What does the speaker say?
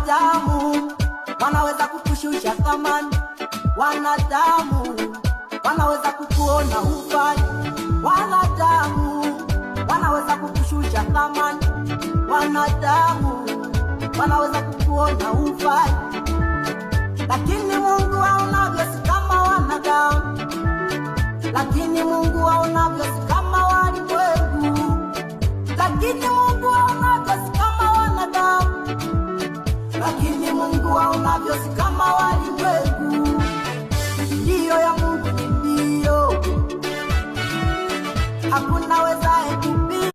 Wanadamu wanaweza kukushusha thamani, wanadamu wanaweza kukuona hufai, wanadamu wanaweza kukushusha thamani, wanadamu wanaweza kukuona hufai, lakini Mungu aonavyo si kama wanadamu, lakini Mungu aonavyo si kama walimwengu, lakini Mungu aonavyo si kama wanadamu, lakini Mungu aonavyo si kama walimwengu.